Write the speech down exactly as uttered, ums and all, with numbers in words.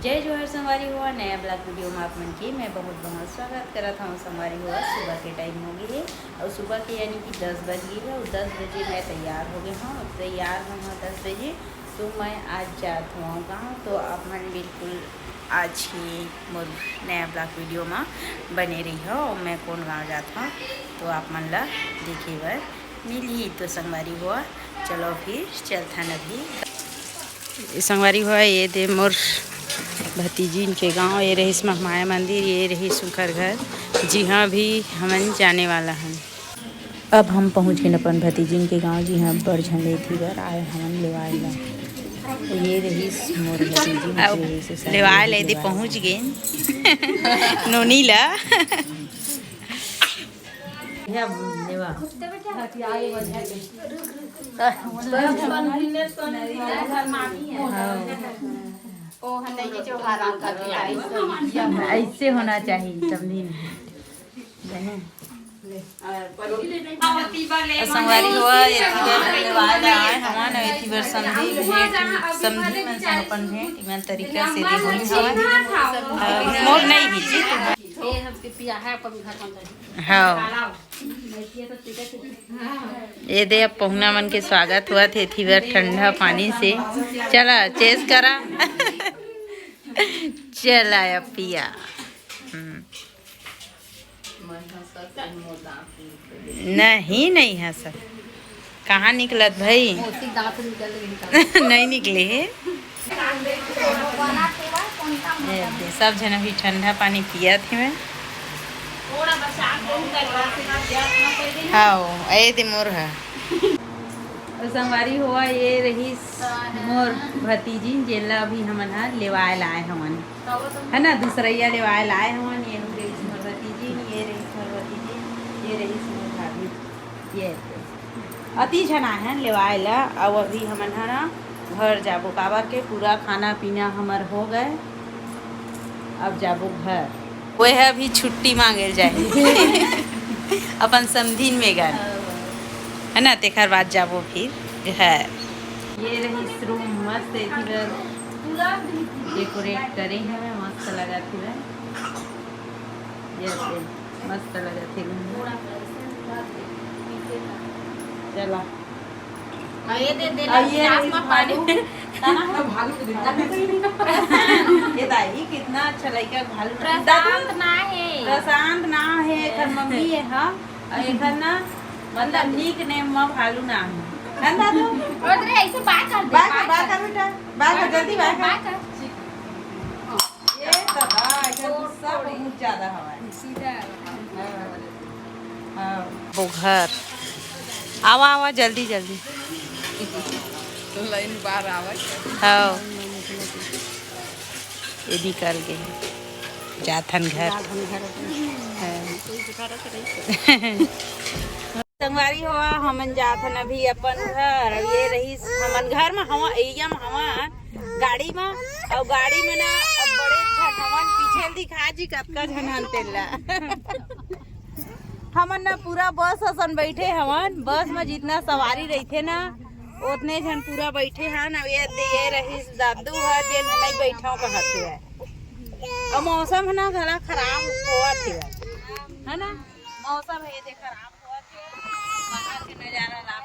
जय जोहार संगवारी हो, नया vlog video में आप मन के मैं बहुत बहुत स्वागत करत हूँ। संगवारी हो, सुबह के time हो गए है और सुबह के यानी कि दस बज गए है और दस बजे मैं तैयार हो गए हूँ। तैयार हो हूँ दस बजे, तो मैं आज जात हूँ गाँव। तो आप मन बिल्कुल आज ही मोर नया vlog video में बने रही हो। मैं कौन गाँव जात हूँ तो आप मन ला देखे बर मिलही। तो संगवारी हो, चलो फिर चलथन अभी। संगवारी हो, ये दे मोर भतीजिन के गांव, ये रहिस महमाया मंदिर, ये रहिस उंकर घर, जिहां भी हमन जाने वाला हन। अब हम पहुंच गए अपन भतीजिन के गांव, जिहां बड़ झन ले एती बर आए हमन लेवाए ला। ये रहिस मोर भतीजिन के, अब ये से लेवाए ला, ये दे पहुंच गए नोनी ला। ऐसे होना चाहिए समधी में। संगवारी हो, ये लेवाए ला आए हमन, ये समधी भेंट, समधी मन से अपन भेंट इमन तरीका से दे होई हवय। मोर नहीं ही जी, तू ये हमके पिया है अपन घर में। हाँ। ये दे, अब पहुना मन के स्वागत हुआ थे एती बर ठंडा पानी से। चला, cheers करा। चला अब पिया। हम्म। नहीं, नहीं है सर। कहाँ निकलत भाई? मोती दांत निकल गई। नहीं निकले हे। ये दे, सब झन अभी ठंडा पानी पियत हे। हाँ, ए दे मोर हा। तो संगवारी हो, ये रहिस मोर भतीजिन, जेला अभी हमन हा लेवाए लाए हमन, है ना, दूसरैया लेवाए लाए हमन। ये रहिस मोर भतीजिन, ये रहिस मोर भतीजिन, ये रहिस मोर भाभी। ये अति झन आए हन लेवाए ला। अब अभी हमन ह ना घर जाबो, काबर के पूरा खाना पीना हमर हो गए। अब जाबो घर। ओए ह अभी छुट्टी मांगे ल जाही। अपन समधिन मेगन, है ना, तेखर बाद जाबो फिर घर। ये रहिस रूम मस्त, एती बर decorate करे हवे, मस्त लगत हवे। ये दे, मस्त लगत हे रूम। चला। ये दे दे, आ, ये गिलास में पानी। भालू। ये दाई, कितना अच्छा लइका भालू। प्रशांत ना हे। प्रशांत ना हे, एकर मम्मी हे, हाँ। और एकर ना, मतलब, nickname में भालू ना हे। है ना दादू? अरे, ऐसे बाय कर दे, बाय कर, बाय कर। बाय कर बेटा, बाय कर, जल्दी बाय कर। बाय कर। ये तो बा, एकर गुस्सा बहुत ज्यादा हवा है। सीधा। हाँ। हाँ। वो घर। आवा, आवा, जल्दी, जल्दी। लाइन बार आवा। हाँ। ये निकल गए। जाथन घर। जाथन घर। हाँ। संगवारी हो, हमन जाथन अभी अपन घर। अब ये रहिस हमन घर में हवा, एरिया में हवा, गाड़ी में, और गाड़ी में ना, अब बड़े झन हवन, पीछे ल दिखा जी, कतका झन हन तेला। हमन ना पूरा बस असन बैठे हवन, बस में जितना सवारी रहिथे ना, ओतने झन पूरा बैठे हन। अब ये, ये रहिस दादू ह, जेन नहीं बैठव कहत हे। अब मौसम ह ना घला खराब होवत हे, है ना, मौसम हे जे खराब होवत हे। बाहर के नजारा ला